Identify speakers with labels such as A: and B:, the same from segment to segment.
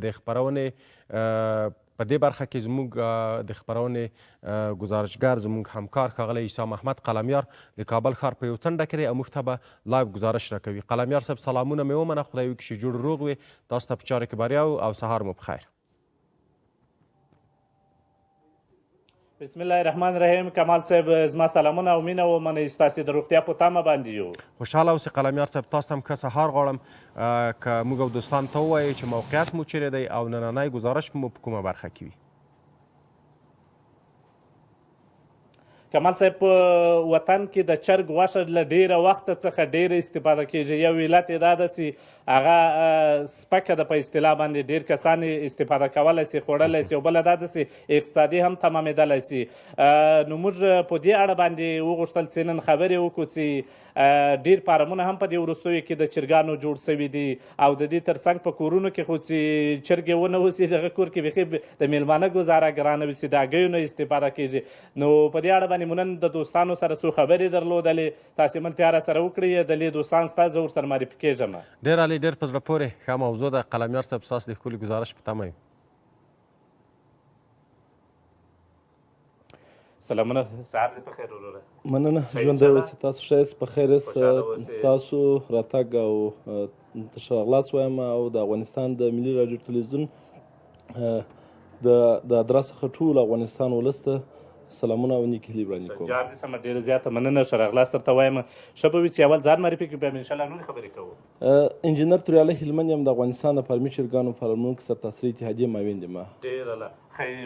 A: د خپرونې په دې برخه کې زموږ د خپرونې ګزارشګر، زموږ همکار ښاغلی عیسی محمد قلمیار د کابل ښار په یو څنډه کې دی او موږ ته به لایو ګزارش راکوي. قلمیار صاحب سلامونه مې ومنه، خدای وکړي چې جوړ روغ وي، تاسو ته په چارو کې بریا او سهار مو په خیر.
B: بسم الله الرحمن الرحیم. کمال صاحب زما سلامونه او مینه ومنئ، ستاسې د روغتیا په تمه باندې یو.
A: خوشحاله اوسې قلمیار صاحب، تاسو ته هم ښه سهار غواړم. که موږ او دوستان ته ووایئ چې موقعیت مو چیرې دی او نننی ګزارش مو په کومه برخه کې وي؟
B: کمال صاحب، په وطن کې د چرګ غوښه له ډیره وخته څخه ډیره استفاده کیږي. یو علت یې دا ده چې هغه سپکه ده په اصطلاح باندې، ډیر کسان یې استفاده کولی سي، خوړلی سي، او بله دا ده چې اقتصادي هم تمامېدلی سي. نو موږ په دې اړه باندې وغوښتل چې نن خبرې وکړو چې ډیر فارمونه هم په دې وروستیو کې د چرګانو جوړ سوي دي، او د دې ترڅنګ په کورونو کې خو چې چرګې ونه اوسېږي هغه کور کې بیخي د میلمانه ګزاره ګرانه وي چې د هګیو نه استفاده کیږي. نو په دې اړه باندې مو نن د دوستانو سره څو خبرې درلودلې، تاسې ملتیا را سره وکړئ. د لې دوستان سته، زه ورسره معرفي کېږم.
A: ډېر عالي، ډېر په زړه پورې ښه موضوع ده. قلمیار صاحب ستاسو د ښکلي ګزارش په تمه یو.
B: سلامونه، سهار دې په خیر وروره.
C: مننه، ژوندی اوسې. تاسو ښه یاست؟ په خیر یاست؟ ستاسو راتګ او ښه راغلاست وایم، او د افغانستان د ملي راډیو تلویزیون د ادرس څخه ټول افغانستان ولس ته سلامونه او نیکې هیلې وړاندې کوم.
B: جار دې سمه، ډېره زیاته مننه، ښه راغلاست درته وایم. ښه به وي چې اول ځان معرفي کړو، بیا به انشاءالله نورې خبرې کوو.
C: انجینر توریالی هلمند یم، د افغانستان د فارمي چرګانو فارمونکو سرتاسري اتحادیې معاون یم.
B: ډېره له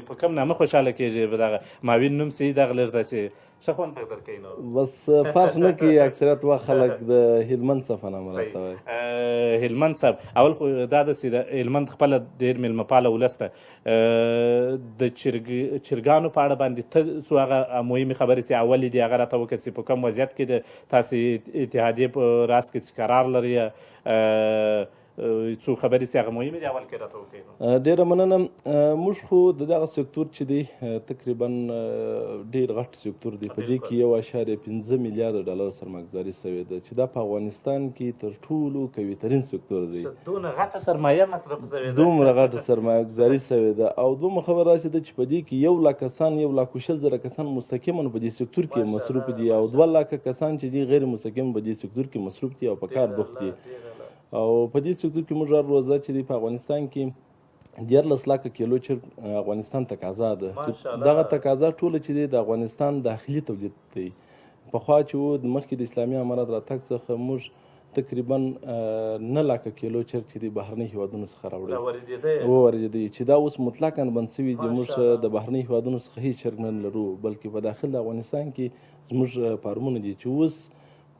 B: په کوم نامه خوشحاله کېږي؟ په دغه معاون نوم سي دغه لږ داسې ښه خوند به درکوي. نو
C: بس فرق نه کوي، اکثریت وخت خلک د هلمند صاحب په نامه راته وایي.
B: هلمند صاحب، اول خو دا داسې د هلمند خپله ډېر میلمه پاله ولس ده، د چرګانو په اړه باندې ته څو هغه مهمې خبرې چې اولې دي هغه راته وکړه چې په کوم وضعیت کې د تاسې اتحادیې په راس کې چې قرار لري، څو خبرې چې هغه مهمې دي اول کې راته وکړئ.
C: ډېره مننه. موږ خو د دغه سکتور چې دی تقریبا ډېر غټ سکتور دی، په دې کې 1.5 میلیارد ډالر سرمایهګذاري شوې ده چې دا په افغانستان کې تر ټولو قوي ترین سکتور دی.
B: دونه غټه سرمایه مصرف شوې ده؟
C: دومره غټه سرمایهګذاري شوې ده. او دومره خبره دا چې ده چې په دې کې 1 لک کسان، 1,20,000 کسان مستقیما په دې سکتور کې مصروف دي، او 2 لک کسان چې دي غیر مستقیم په دې سکتور کې مصروف دي او په کار بوخت دي. او په دې سکتور کې موږ هر روزه چې دی په افغانستان کې 13 لکه کیلو چرګ افغانستان تقاضا ده، چې دغه تقاضا ټوله چې دی د افغانستان داخلي تولید دی. پخوا چې و مخکې د اسلامي امارت راتګ څخه موږ تقریبا 9 لکه کیلو چرګ چې دی بهرني هیوادونو څخه راوړی وواردېدی، چې دا اوس مطلقاً بند سوي دي. موږ د بهرني هیوادونو څخه هیڅ چرګ نه لرو، بلکې په داخل د افغانستان کې زموږ فارمونه دي چې اوس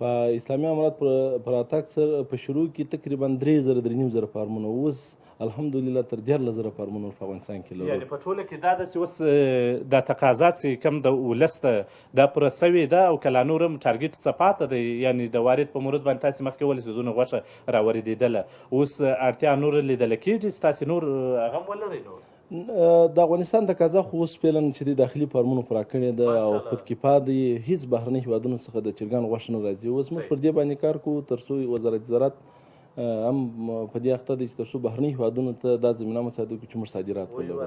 C: په اسلامي امارت په راتګ سره په شروع کې تقریبا 3,000 3,500 فارمونه، اوس الحمدلله تر 13,000 فارمونه په افغانستان کې لرو.
B: یعنې په ټوله کې دا داسې اوس دا تقاضا چې کوم د ولس ته دا پوره سوې ده، او که لا نور هم ټارګټ څه پاته دی؟ یعنې د وارد په مورد باندې تاسې مخکې وویل چې دونه غوښه راوردېدله، اوس اړتیا نور لیدله کېږي چې تاسې نور هغه هم ولرئ؟ نور
C: د افغانستان تقاضا خو اوس فعلا چې د داخلي فارمونو پوره کړې ده او خودکفا دی، هیڅ بهرني هیوادونو څخه د چرګانو غوښه نه راځي. اوس موږ پر دې باندې کار کوو تر څو وزارت زراعت هم په دې اخته دی چې تر څو بهرني هیوادونو ته دا زمینه مساعده کړو چې موږ صادرات ولرو.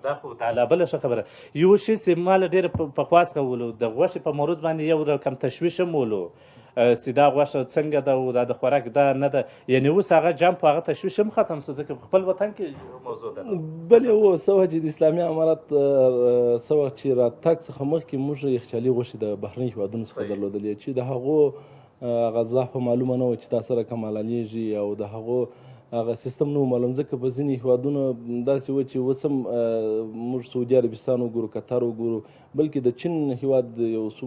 B: دا خو دا لا بله ښه خبره. یو شی چې ما له ډېره پخوا څخه ولو، د غوښې په مورد باندې یو رقم تشویش هم ولو چې دا غوښه څنګه ده او دا د خوراک ده نه ده، یعنې اوس هغه جمپ هغه تشویش هم ختم سو ځکه په خپل وطن کې موضوع ده.
C: بلې هو، څه وخت چې د اسلامي امارت څه وخت چې راتګ څخه مخکې موږ یخچالي غوښې د بهرنیو هیوادونو څخه درلودلې چې د هغو هغه ضعف معلومه نه وه چې دا سره کم حلالېږي، او د هغو هغه سیستم نه و معلوم، ځکه په ځینې هیوادونو داسې و چې اوس هم موږ سعودي عربستان وګورو، قطر وګورو، بلکې د چین هیواد یو څو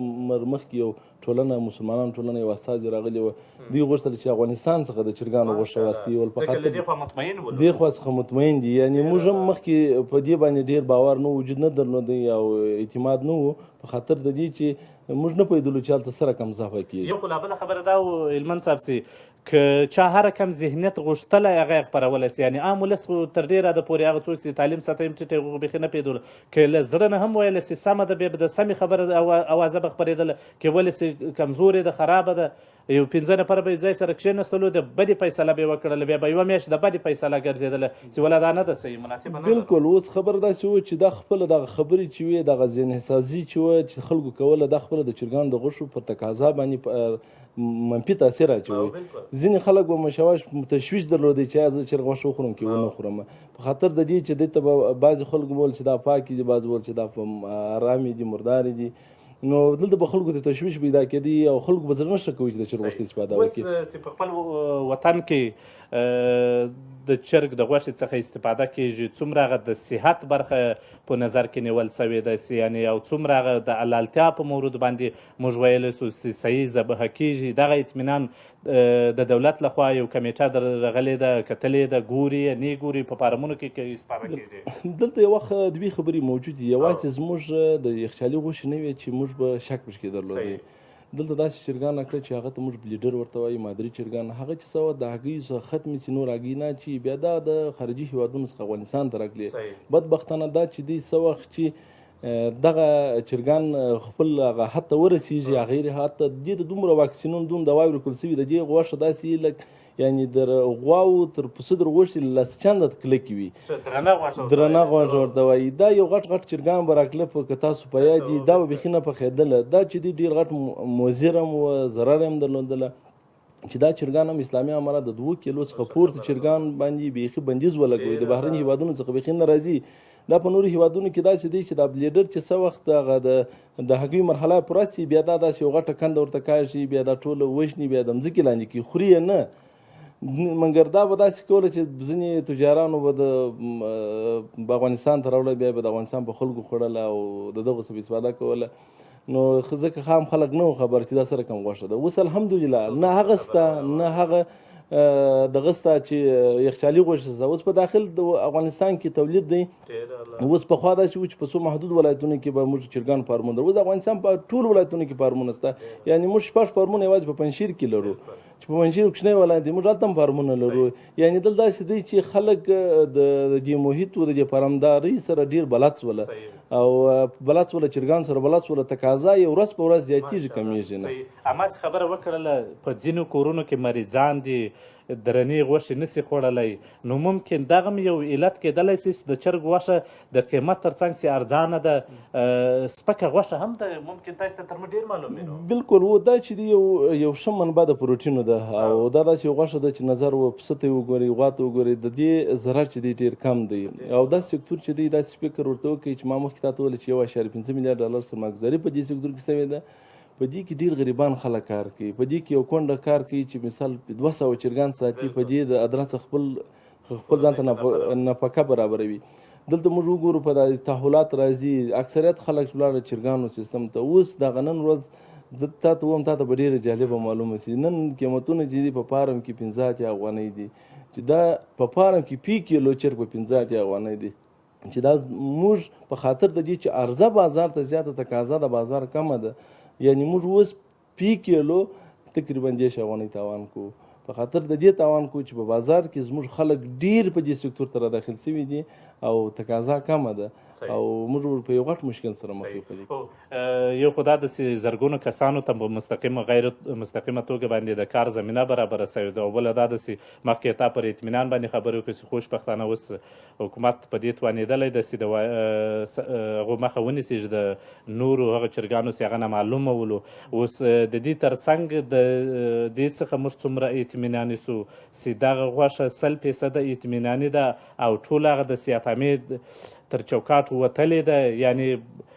C: مخکې یو ټولنه مسلمانانو ټولنه یو استازي راغلي وه، دوی غوښتل چې افغانستان څخه د چرګانو غوښه واستوي ول، په خاطر دې خوا څخه مطمئن دي. یعنې موږ هم مخکې په دې باندې ډېر باور نه وجود نه درلودی او اعتماد نه و، په خاطر د دې چې موږ نه پوهېدلو چې هلته څه رقم ضعفه کېږي.
B: یو خو لا بله خبره دا و هلمند صاحب چې که چا هر رقم ذهنیت غوښتلی هغه یې خپرولی سي، یعنې عام ولس خو تر ډېره حده پورې هغه څوک چې تعلیم سطح یې هم ټیټه هغو خو بیخي نه پوهېدل، که له زړه نه هم ویلی سي سمه ده، بیا به د سمې خبرې اوازه به خپرېدله، که ویلی سي کمزورې ده، خرابه ده، یو پنځه نفره به یې ځای سره کښېنستلو، د بدې فیصله به یې وکړله، بیا به یوه میاشت د بدې فیصله ګرځېدله چې ولا دا نه ده صحیح، مناسبه نه ده.
C: بلکل، اوس خبره داسې وه چې دا خپله دغه خبرې چې وې، دغه ذهنسازي چې وه چې خلکو کوله، دا خپله د چرګانو د غوښو پر تقاضا باندې منفي تاثیر اچوي. ځینې خلک به مشوش تشویش درلودی چې ایا زه چرګ غوښه وخورم که ونه خورم، په خاطر د دې چې دې ته به بعضې خلکو به ویل چې دا پاکې دي، بعضې ویل چې دا حرامې دي، مردارې دي، نو دلته به خلکو ته تشویش پیدا کېدی او خلکو به زړه نه ښه کوي چې د چرګ غوښې استفاده وکړي.
B: اوس چې په خپل وطن کې د چرګ د غوښې څخه استفاده کېږي، څومره هغه د صحت برخه په نظر کې نیول شوې ده چې یعنې او څومره هغه د حلالتیا په مورد باندې موږ ویلی شو چې صحیح ذبح کېږي، دغه اطمینان د دولت لخوا یو کمیټه درغلې ده، کتلې ده، ګوري یې نه ګوري، په فارمونو کې که استفاده کېږي؟
C: دلته یو وخت دوې خبرې موجودې دي، یوازې زموږ د یخچالي غوښې نه وې چې موږ به شک پکې درلودی. دلته داسې چرګان راکړه چې هغه ته موږ بلیډر ورته وایي، مادري چرګان، هغه چې څه وخت د هګیو څخه ختمې سي نور هګۍ نه اچوي، بیا دا د خارجي هیوادونو څخه افغانستان ته راکړي. بدبختانه دا چې دوی څه وخت چې دغه چرګان خپل هغه حد ته ورسیږي، هغه یې حد ته دې ته دومره واکسینونه دومره دواوې ورکړل سوي، د دې غوښه داسې لک یعنی در غواو تر پسه در غوښې لس چنده کلکې وي،
B: درنه غوښه ورته
C: درنه غوښه ورته وایي. دا یو غټ غټ چرګان به راکله په که تاسو په یاد دي، دا به بیخي نه پخېدله. دا چې دی ډېر غټ مضر هم و، ضرر هم درلودله چې دا چرګان هم اسلامي امارت د 2 کیلو څخه پورته چرګان باندې بیخي بندیز ولګوي، د بهرني هیوادونو څخه بیخي نه راځي. دا په نورو هیوادونو کې داسې دی چې دا بلیډر چې څه وخت هغه د هګیو مرحله پوره سي، بیا دا داسې یو غټه کنده ورته کاږي، بیا دا ټوله وژني، بیا د مځکې لاندې کوي، خوري یې نه. مګر دا به داسې کوله چې ځینې تجارانو به د افغانستان ته راوړل، بیا به د افغانستان په خلکو خوړله او د دغو څخه استفاده کوله. نو ځکه خام خلک نه وو خبر چې دا څه رقم غوښه ده. اوس الحمدلله نه هغه سته، نه هغه دغه سته چې یخچالي غوښه سته. اوس په داخل د افغانستان کې تولید دی. اوس پخوا داسې و چې په څو محدود ولایتونو کې به موږ چرګان فارمونه درلود. اوس د افغانستان په ټولو ولایتونو کې فارمونه سته. یعنې موږ 6 فارمونه یوازې په پنجشیر کې لرو، چې په پنجشیر کوچنی ولایت دی، موږ هلته هم فارمونه لرو. یعنې دلته داسې دی چې خلک د دې محیط او د دې فارمدارۍ سره ډېر بلد سوله او بلد سوله، چرګان سره بلد سوله، تقاضا یې ورځ په ورځ زیاتېږي، کمېږي نه.
B: هماسې خبره وکړله، په ځینو کورونو کې مریضان دي، درنې غوښې نسي خوړلی، نو ممکن دغه هم یو علت کېدلی سي چې د چرګ غوښه د قیمت تر څنګ چې ارزانه ده، سپکه غوښه هم ده، ممکن تاسو ته تر موږ ډېر معلوم وي. نو
C: بالکل و، دا چې دی یو ښه منبع د پروټینو ده او دا داسې یو غوښه ده چې نظر و پسه ته یې وګورئ، غوا ته وګورئ، د دې ضرر چې دی ډېر کم دی. او دا سکتور چې دی داسې فکر ورته وکړئ چې ما مخکې تاته وویل چې 1.5 میلیارډ ډالر سرمایهګذاري په دې سکتور کې شوې ده. په دې کې ډېر غریبان خلک کار کوي، په دې کې یو کونډه کار کوي چې مثال 200 چرګان ساتي، په دې د ادرسه خپل ځان ته نفقه برابروي. دلته موږ وګورو په دا تحولات راځي، اکثریت خلک لاړه چرګانو سیستم ته. اوس دغه نن ورځ تا ته ووایم، تا ته به ډېره جالبه معلومه سي. نن قیمتونه چې دي په فارم کې 85 افغانۍ دي، چې دا په فارم کې فی کیلو چرګ په 85 افغانۍ دي، چې دا موږ په خاطر د دې چې عرضه بازار ته زیاته، تقاضا د بازار کمه ده، یعنې موږ اوس فی کیلو تقریبا 30 افغانۍ تاوان کوو. په خاطر د دې تاوان کوو چې په بازار کې زموږ خلک ډېر په دې سکتور ته را داخل شوي دي او تقاضا کمه ده او موږ په یو غټ مشکل سره مخ یو په دې کې.
B: یو خو دا ده چې زرګونو کسانو ته په مستقیم او غیر مستقیمه توګه باندې د کار زمینه برابره شوې ده، او بله دا ده چې مخکې تا پر اطمینان باندې خبرې وکړې چې خوشبختانه اوس حکومت په دې توانېدلی ده چې د هغو مخه ونیسي چې د نورو هغه چرګانو چې هغه نامعلومه ولو. اوس د دې ترڅنګ د دې څخه موږ څومره اطمیناني سو چې دغه غوښه 100% اطمیناني ده او ټول هغه د صحتامې تر چوکاټ وتلې ده، یعنې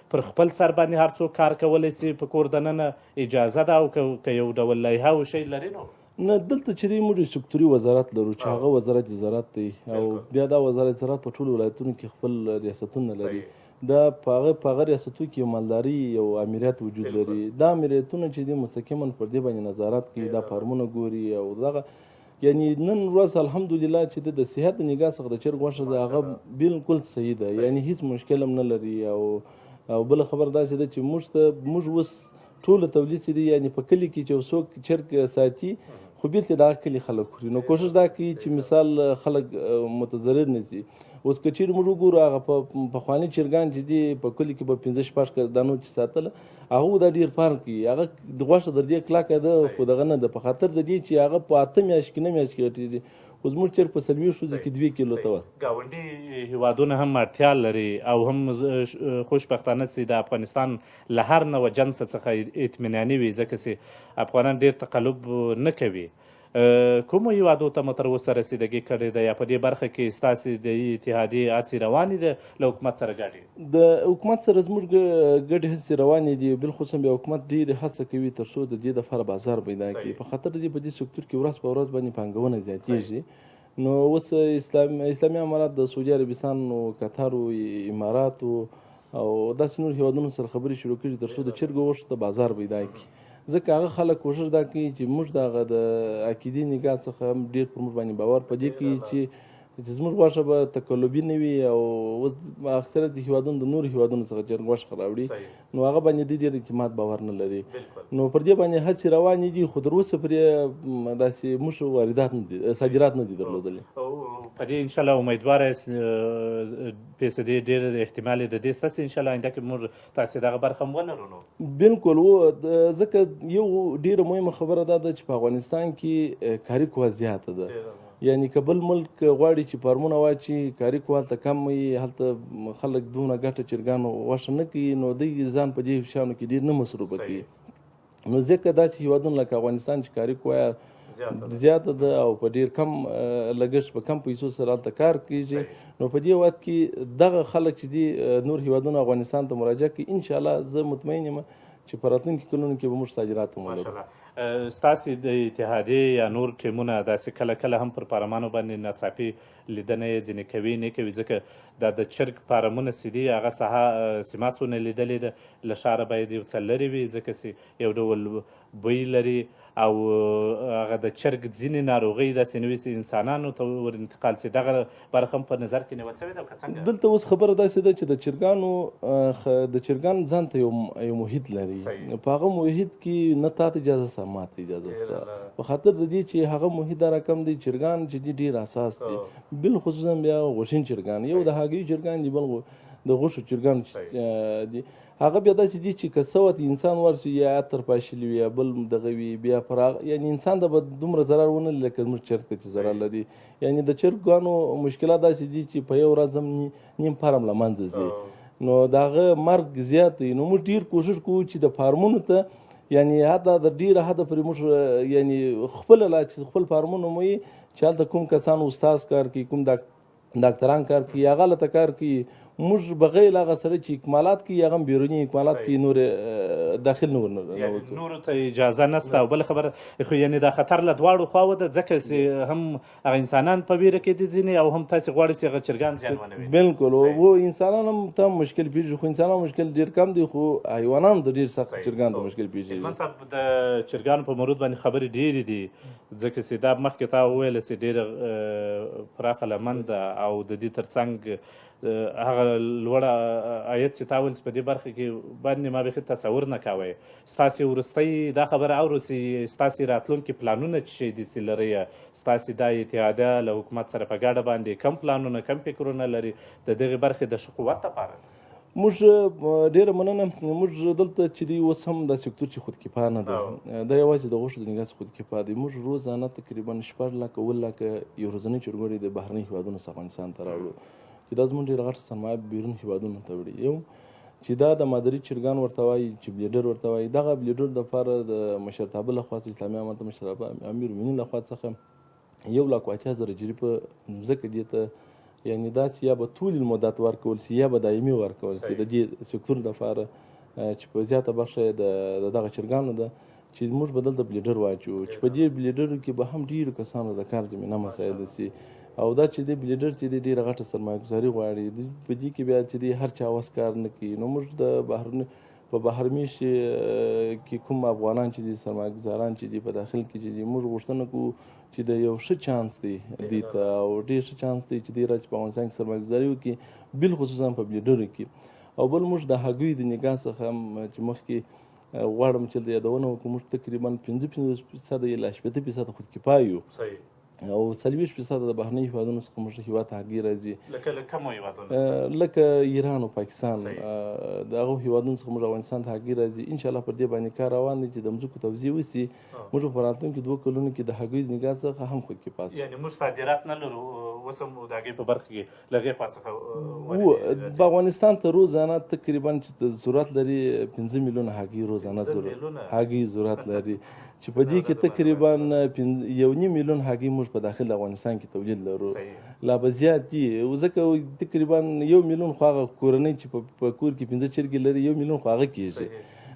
B: پر خپل سر باندې هر څوک کار کولی سي په کور دننه اجازه ده، او که یو ډول لایحه او شی لري نو
C: نه. دلته چې دی موږ سکتوري وزارت لرو چې هغه وزارت زراعت دی، او بیا دا وزارت زراعت په ټولو ولایتونو کې خپل ریاستونه لري. دا په هغه ریاستو کې یو مالداري یو امریت وجود لري. دا امریتونه چې دی مستقیما پر دې باندې نظارت کوي، دا فارمونه ګوري او دغه یعنی نن ورځ الحمدلله چې د صحت نگاه څخه د چرګ غوښه ده هغه بالکل صحیح ده، یعنی هیڅ مشکل هم نه لري. او بله خبره داسې ده چې موږ اوس ټوله تولید چې دی، یعنی په کلي کې چې یو څوک چرګ ساتي خو بیرته د هغه کلي خلک خوري. نو کوشش دا کوي چې مثال خلک متضرر نه شي. اوس که چیرې موږ وګورو هغه په پخواني چرګان چې دي په کلي کې به 5-6 دانو چې ساتل، هغه دا ډېر فرق کوي. هغه د غوښه در دې کلکه ده خو دغه نه ده، په خاطر د دې چې هغه په 8 میاشت کې 9 میاشت کې غټېږي. خو زموږ چرګ په 40 ورځو کې 2 کیلو ته وه.
B: ګاونډي هیوادونه هم اړتیا لري او هم خوشبختانه چې د افغانستان له هر نوع جنس څخه اطمیناني وي، ځکه چې افغانان ډېر تقلب نه کوي. کومو هیوادو ته مو تر اوسه رسیدګي کړې ده یا په دې برخه کې ستاسې د اتحادیې هڅې روانې دي له حکومت سره ګډې؟
C: د حکومت سره زموږ ګډې هڅې روانې دي. بالخصوصا بیا حکومت ډېرې هڅه کوي تر څو د دې دپاره بازار پیدا کړي. په خاطر د دې په دې سکتور کې ورځ په ورځ باندې پانګونه زیاتېږي. نو اوس اسلامي امارات د سعودي عربستان او قطر او اماراتو او داسې نور هیوادونو سره خبرې شروع کړي تر څو د چرګو غوښو ته بازار پیدا کړي. ځکه هغه خلک کوشش دا کوي چې موږ د هغه د عقیدې نګاه څخه هم ډېر پر موږ باندې باور په دې کوي چې زموږ غوښه به تقلبي نه وي. او اوس اکثریت هیوادونو د نورو هیوادونو څخه چرګ غوښه راوړي، نو هغه باندې دوی ډېر اعتماد باور نه لري. نو پر دې باندې هڅې روانې دي، خو تر اوسه پرې داسې موږ واردات نه دي، صادرات نه دي درلودلي.
B: په دې انشاءالله امیدوار یاست فیصدې ډېر احتمال یې د دې شته چې انشاءالله آینده کې موږ تاسې دغه برخه هم ولرو. نو
C: بالکل و، ځکه یو ډېره مهمه خبره دا ده چې په افغانستان کې کاري قوه زیاته ده. یعنی که بل ملک غواړي چې فارمونه واچي، کاري قوه هلته کم وي، هلته خلک دومره ګټه چرګانو غوښه نه کوي، نو دوی ځان په دې شیانو کې ډېر نه مصروفه کوي. نو ځکه داسې هیوادونه لکه افغانستان چې کاري قوه زیاته ده او په ډېر کم لګښت په کم پیسو سره هلته کار کیږي، نو په دې وخت کې دغه خلک چې دي نور هیوادونه افغانستان ته مراجعه کوي، انشاءالله زه مطمئن یم چې په راتلونکي کلونو کې به موږ صادرات هم ولرو.
B: ماشاءالله. ستاسې د اتحادیې یا نور ټیمونه داسې کله کله هم پر فارمانو باندې ناڅاپي لیدنه یې ځینې کوي نه کوي، ځکه دا د چرګ فارمونه چې دي هغه ساحه سیما څونه لیدلې ده، له ښاره باید یو څه لرې وي، ځکه چې یو ډول بوی لري او هغه د چرګ ځینې ناروغۍ داسې نه وي چې انسانانو ته ور انتقال شي. دغه برخه هم په نظر کې نیول شوې ده که څنګه؟
C: دلته اوس خبره داسې ده چې د چرګانو د چرګان ځان ته یو محیط لري. په هغه محیط کې نه تا ته اجازه شته ما ته اجازه شته، په خاطر د دې چې هغه محیط دا رقم دی چرګان چې دي ډېر اساس دي، بالخصوصا بیا غوښین چرګان، یو د هګیو چرګان دي، بل د غوښو چرګان دي. هغه بیا داسې دي چې که څه وخت انسان ورشي یا عطر پاشلي وي یا بل دغه وي، بیا پر هغه یعنې انسان ته به دومره ضرر ونه لري لکه زموږ چرګ ته چې ضرر لري. یعنې د چرګانو مشکلات داسې دي چې په یو ورځ هم نیم فارم له منځه ځي، نو د هغه مرګ زیات دی. نو موږ ډېر کوشش کوو چې د فارمونو ته یعنې حتی د ډېره حده پورې موږ یعنې خپله لا چې خپل فارمونو مو یې چې هلته کوم کسان استاد کار کوي، کوم ډاکتران کار کوي، هغه هلته کار کوي، موږ بغیر له هغه سره چې اکمالات کوي هغه هم بیروني اکمالات کوي، نور داخل نه ورننوځو.
B: نورو ته اجازه نشته. او بله خبره خو یعنې دا خطر له دواړو خواوو ده، ځکه چې هم هغه انسانان په ویره کې دي ځینې او هم تاسې غواړئ چې هغه چرګان زیان ونه ویني.
C: بالکل، و انسانان هم ته مشکل پېښېږي، خو انسانان مشکل ډېر کم دی، خو حیوانانو ته ډېر سخت چرګان ته مشکل پېښېږي.
B: هلمند صاحب، د چرګانو په مورد باندې خبرې ډېرې دي، ځکه چې دا مخکې تا وویل چې ډېره پراخه لمن ده او د دې ترڅنګ هغه لوړه عاید چې تا ویل چې په دې برخه کې باندې ما بیخي تصور نه کاوه. ستاسې وروستۍ دا خبره اورو چې ستاسې راتلونکي پلانونه څه شی دي چې لرئ، ستاسې دا اتحادیه له حکومت سره په ګډه باندې کم پلانونه کم فکرونه لري د دغې برخې د ښه قوت لپاره؟
C: موږ ډېره مننه. موږ دلته چې دی اوس هم دا سکتور چې خودکفا نه دی، دا یوازې د غوښو د نګاه څخه خودکفا دی. موږ روزانه تقریبا 6 لکه 7 لکه یو ورځنی چرګوړي د بهرنیو هېوادونو څخه افغانستان ته راوړو، چې دا زموږ ډېره غټه سرمایه بیرون هېوادونو ته وړي. یو چې دا د مادري چرګان ورته وایي، چې بلیډر ورته وایي، دغه بلیډر دپاره د مشرتابه له خوا څخه، اسلامي امارت مشرتابه امیر المؤمنین له خوا څخه 1,80,000 جریبه مځکه دې ته، یعنې دا چې یا به طول المدت ورکول شي یا به دایمي ورکول شي د دې سکتور دپاره، چې په زیاته برخه یې د دغه چرګانو ده، چې موږ به دلته بلیډر واچو، چې په دې بلیډرو کې به هم ډېرو کسانو د کار زمینه مساعده شي. او دا چې دی بلیډر چې دی ډېره غټه سرمایه ګذاري غواړي، په دې کې بیا چې دی هر چا وس کار نه کوي. نو موږ د بهرني په بهر میشتي کې کوم افغانان چې دي، سرمایه ګذاران چې دي، په داخل کې چې دي، موږ غوښتنه کوو چې د یو ښه چانس دی دوی ته، او ډېر ښه چانس دی چې دوی راشي په افغانستان کې سرمایه ګذاري وکړي، بالخصوصا په بلیډرو کې. او بل موږ د هګیو د نګاه څخه هم چې مخکې غواړم چې دلته یادونه وکړم، موږ تقریبا 55% الی 60% خودکفا یو.
B: صحیح.
C: او 40% د بهرنیو هیوادونو څخه موږ هیواد ته هګۍ راځي.
B: لکه له کومو هیوادونو څخه؟
C: لکه ایران او پاکستان، د هغو هیوادونو څخه موږ افغانستان ته هګۍ راځي. ان شاء الله پر دې باندې کار روان دی چې د مځکو توزیع وسي، موږ په راتلونکي 2 کلونو کې د هګیو د نګاه څخه هم خودکفا سو.
B: یعنې موږ صادرات نه لرو اوس هم د هګۍ په برخه کې له هغې خوا څخه
C: په افغانستان ته روزانه تقریبا چې ضرورت لري 5 میلیونه هګۍ روزانه هګۍ ضرورت لري، چې په دې کې تقریبا 1.5 میلیون هګۍ موږ په داخل افغانستان کې تولید لرو، لا به زیات دي، ځکه تقریبا 1 میلیون خو هغه کورنۍ چې په کور کې 5 چرګې لري 1 میلیون خو هغه کېږي.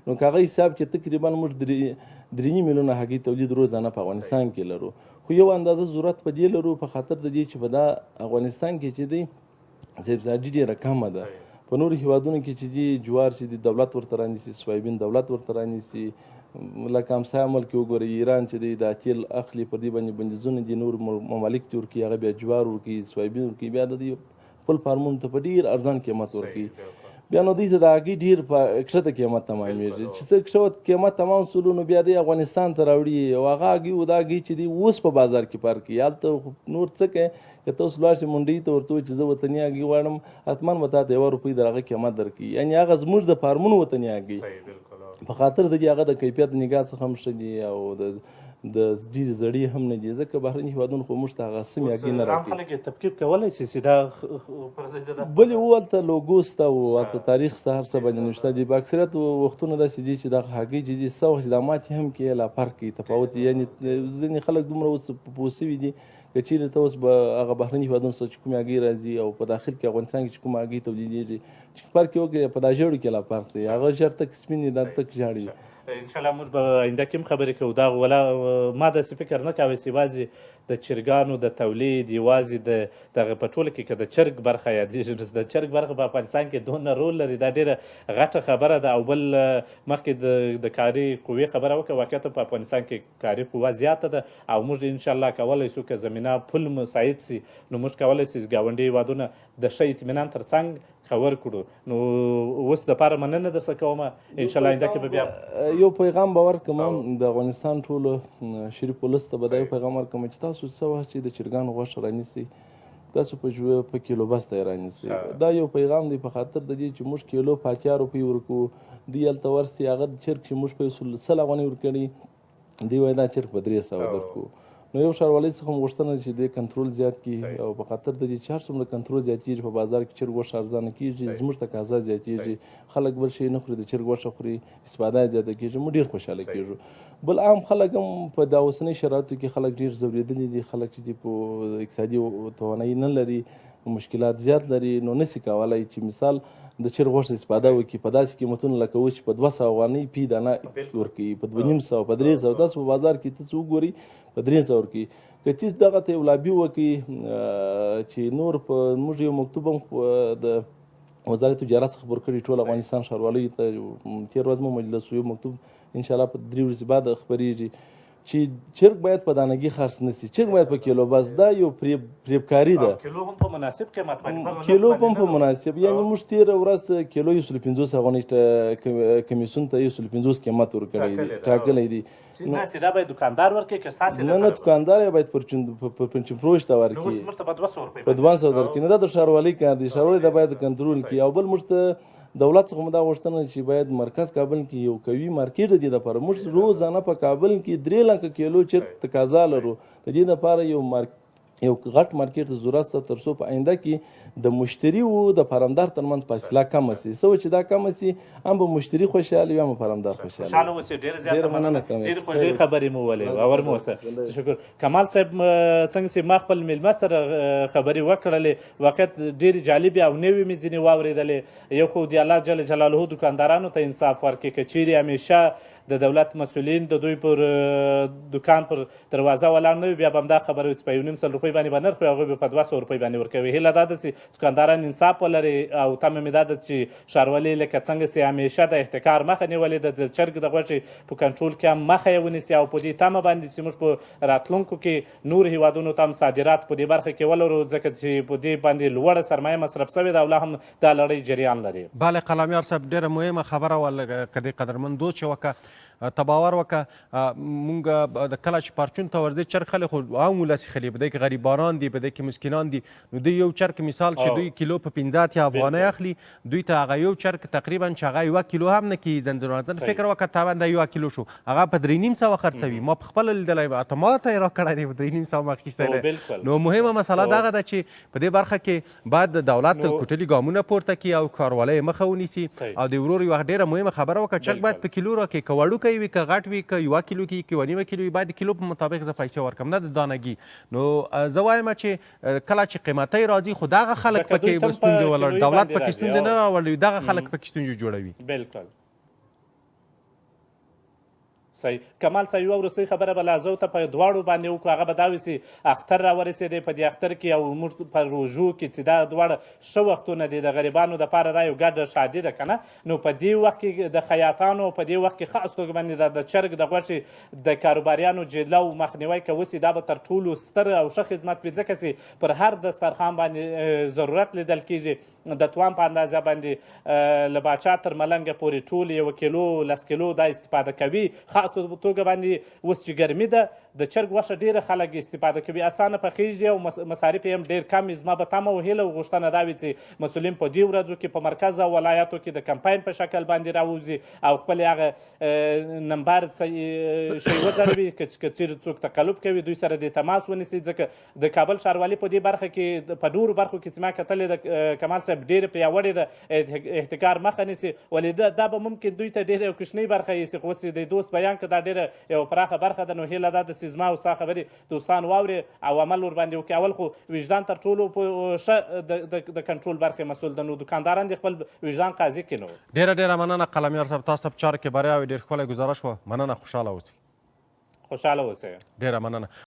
C: نو که هغه حساب کې تقریبا موږ 3.5 میلیونه هګۍ تولید روزانه په افغانستان کې لرو. خو یو اندازه ضرورت په دې لرو په خاطر د دې چې په دا افغانستان کې چې دی سبسایډي ډېره کمه ده. په نورو هیوادونو کې چې دي جوار چې دي دولت ورته رانیسي، سویابین دولت ورته رانیسي، لکه همسایه ملک کې وګورئ ایران چې دی دا تیل اخلي، پر دې باندې بندیزونه دي، نور ممالک ته ورکوي، هغه بیا جوار ورکوي، سویابین ورکوي، بیا د دوی خپل فارمونو ته په ډېر ارزان قیمت ورکوي. بیا نو دوی ته د هګۍ ډېر په کښته قیمت تمامېږي، چې څه کښته قیمت تمام سولو نو بیا دوی افغانستان ته راوړي او هغه هګۍ او دا هګۍ چې دی اوس په بازار کې فرق کوي. هلته خو نور څه کوي، که ته اوس لاړ شې منډۍ ته ورته ووایې چې زه وطني هګۍ غواړم، حتما به تا ته 1 روپۍ در هغه قیمت درکوي، یعنې هغه زموږ د فارمونو وطني هګۍ په خاطر د دې هغه د کیفیت نګاه څخه هم ښه دي او د ډېرې زړې هم نه دي، ځکه بهرني هیوادونو خو موږ ته هغه سمې هګۍ نه
B: راکوي. خلک یې تفکیک کولی شي چې دا
C: بلې و هلته لوګو سته او هلته تاریخ سته، هر څه باندې نوشته دي. په اکثریت وختونه داسې دي چې دغه هګۍ چې دي څه وخت چې دا ماتې هم کې لا فرق کوي، تفاوت دی. یعنې ځینې خلک دومره اوس پوه سوي دي که چیرې ته اوس به هغه بهرني هیوادونو څخه چې کومې هګۍ راځي او په داخل کې افغانستان کې چې کومه هګۍ تولیدېږي چې فرق یې وکړي، په دا ژړو کې لا فرق دی، هغه ژړ تک سپینې دا تک ژاړي.
B: ان شاء الله موږ به آینده کې هم خبرې کوو. دا ولا ما داسې فکر نه کاوه چې یوازې د چرګانو د تولید، یوازې د دغه په ټوله کې که د چرګ برخه یادېږي، نو د چرګ برخه په افغانستان کې دونه رول لري، دا ډېره غټه خبره ده. او بل مخکې د کاري قوې خبره وکړه، واقعیت په افغانستان کې کاري قوه زیاته ده او موږ ان شاء الله کولی شو که زمینه پل مساعد سي نو موږ کولی شو چې ګاونډي هېوادونه د ښه اطمینان ترڅنګ خبر کړو. نو اوس د پاره مننه درڅخه کوم، ان شاء الله آینده کې به بیا
C: یو پیغام به ورکړم د افغانستان ټولو شریف ولس ته به دا یو پیغام ورکړم چې تاسو څه وخت چې د چرګانو غوښه رانیسئ، تاسو په کیلو بسته یې رانیسئ. دا یو پیغام دی په خاطر د دې چې موږ کیلو په 80 روپۍ ورکوو، دوی هلته ورسي هغه چرګ چې موږ په 100 افغانۍ ورکړي، دوی وایي دا چرګ په 300 درکوو. نو یو ښاروالۍ څخه هم غوښتنه چې دې کنټرول زیات کړي او په خاطر د دې چې هر څومره کنټرول زیاتېږي په بازار کې چرګ غوښه ارزانه کېږي، زموږ تقاضا زیاتېږي، خلک بل شی نه خوري، د چرګ غوښه خوري، استفاده یې زیاته کېږي، موږ ډېر خوشحاله کېږو. بل عام خلک هم په دا اوسنۍ شرایطو کې خلک ډېر ځورېدلي دي، خلک چې دي په اقتصادي توانایي نه لري، مشکلات زیات لري، نو نسي کولای چې مثال د چرګ غوښه استفاده وکړي په داسې قیمتونو لکه اوس چې په 200 افغانۍ پی دانه ورکوي، په 250، په 300. تاسو په بازار کې ته څه وګورئ په 300 ورکوي. که تیز دغه ته یو لابي وکړي چې نور په موږ یو مکتوب هم د وزارت تجارت څخه خپور کړي ټول افغانستان ښاروالۍ ته، تېر ورځ مو مجلس یو مکتوب ان شاء الله په 3 ورځې بعد خپرېږي چې چرګ باید په دانګي خرڅ نه سي، چرګ باید په کیلو بس. دا یو فریبکاري ده.
B: کیلو هم په مناسب قیمت باندې،
C: کیلو هم په مناسب، یعنې موږ تېره ورځ کیلو 150 افغانۍ کمیسیون ته 150 قیمت ورکړی دی، ټاکلی دی.
B: نه چې دا باید دکاندار ورکړي که ستاسې
C: نه نه دکاندار یې باید پرچون فروش ته ورکړي.
B: نو اوس موږ ته په 200 روپۍ
C: په 200 درکړي. نو دا د ښاروالۍ کار دی، ښاروالۍ دا باید کنټرول کړي. او بل موږ ته دولت څخه مو دا غوښتنه چې باید مرکز کابل کې یو قوي مارکیټ د دې لپاره، موږ روزانه په کابل کې 3 لکه کیلو چرګ تقاضا لرو، د دې لپاره یو غټ مارکیټ ته ضرورت شته تر څو په آینده کې د مشتري او د فارمدار ترمنځ فاصله کمه شي. څه چې دا کمه شي هم به مشتري خوشحاله وي هم به فارمدار خوشحاله وي.
B: خوشحاله اوسئ. ډېره زیاته
C: مننه کوم.
B: ډېرې خوږې خبرې مو ولې، باور مو اوسه. شکر. کمال صاحب څنګه چې ما خپل مېلمه سره خبرې وکړلې، واقعیت ډېرې جالبې او نوې مې ځینې واورېدلې. یو خو د الله جل جلاله دکاندارانو ته انصاف ورکړي، که چیرې همیشه د دولت مسؤلین د دوی پر دوکان پر دروازه ولاړ نه وي، بیا به همدا خبره وي چې په یو نیم سل روپۍ باندې به نرخ وي، هغوی به په 200 روپۍ باندې ورکوي. هیله دا ده چې دوکانداران انصاف ولري او تمه مې دا ده چې ښاروالي لکه څنګه چې همیشه د احتکار مخه نیولې ده، د چرګ د غوښې په کنټرول کې هم مخه یې ونیسي او په دې تمه باندې چې موږ په راتلونکو کې نور هیوادونو ته هم صادرات په دې برخه کې ولرو، ځکه چې په دې باندې لوړه سرمایه مصرف شوې ده او لا هم دا لړۍ جریان لري.
A: بله قلمیار صاحب، ډیره مهمه خبره وه، لکه دې قدرمن دوست چې وکړه، ته باور وکړه مونږ د کله چې پرچون ته ورځې چرګ خلې، خو عام ولس یې خلې، په دې کې غریبانان دي، په دې کې مسکینان دي، نو دوی یو چرګ مثال چې دوی کیلو په 85 افغانۍ اخلي، دوی ته هغه یو چرګ تقریبا چې هغه یوه کیلو هم نه کېږي، ځنځیر فکر وکړه تا باندې یوه کیلو شو، هغه په 350 خرڅوي. ما په خپله لیدلی، حتی ما ته یې راکړی دی، په 350 ما اخیستی دی. نو مهمه مسله دغه ده چې په دې برخه کې باید د دولت کوټلي ګامونه پورته کړي او ښاروالۍ یې مخه ونیسي. او د ورور یوه ډېره مهمه خبره وکړه، چرګ باید په کیلو راکړي، که وړوکی وي که غټ وي، که یوه کیلو کېږي که یوه نیمه کیلو وي، باید د کیلو په مطابق زه پیسې ورکړم، نه د دانګي. نو زه وایم چې کله چې قیمتۍ راځي، خو دغه خلک پکې ستونزې ولري، دولت پکې ستونزې نه راولي، دغه خلک پکې ستونزې جوړوي.
B: بالکل صحیح کمال صاحب، یوه وروستۍ خبره به لا زه ته په دواړو باندې وکړو، هغه به دا وي چې اختر راورسېدی، په دې اختر کې او موږ په روژو کې چې دا دواړه ښه وختونه دي د غریبانو دپاره، دا یو ګډه ښادي ده که نه، نو په دې وخت کې د خیاطانو په دې وخت کې خاص توګه باندې د چرګ د غوښې د کاروباریانو جله او مخنیوی که وسي، دا به تر ټولو ستر او ښه خدمت وي، ځکه چې پر هر دسترخوان باندې ضرورت لیدل کېږي، د توان په اندازه باندې له باچا تر ملنګه پورې ټول یو کیلو 10 کیلو دا استفاده کوي. خاص توګه باندې اوس چې ګرمي ده، د چرګ غوښه ډېره خلک استفاده کوي، اسانه پخېږي او مصارف یې هم ډېر کم وي. زما به تمه او هیله او غوښتنه دا وي چې مسؤلین په دې ورځو کې په مرکز او ولایاتو کې د کمپاین په شکل باندې راووځي او خپلې هغه نمبر څه شی وځړوي، که چېرې څوک تقلب کوي دوی سره دې تماس ونیسي، ځکه د کابل ښاروالي په دې برخه کې په نورو برخو کې چې ما کتلې ده کمال صاحب ډېره پیاوړې ده، احتکار مخه نیسي، ولې دا به ممکن دوی ته ډېره یو کوچنۍ برخه ایسي، خو اوس د دوست بیان که دا ډېره یوه پراخه برخه ده. نو هیله دا ده چې زما او ستا خبرې دوستان واوري او عمل ورباندې وکړي. اول خو وجدان تر ټولو په ښه د کنټرول برخې مسؤل ده، نو دکانداران دې خپل وجدان قاضي کړي. نو
A: ډېره ډېره مننه قلمیار صاحب، تاسو ته په چارو کې بریاوې، ډېر ښکلی ګزارش وه، مننه، خوشحاله اوسئ.
B: خوشحاله اوسئ.
A: ډېره مننه.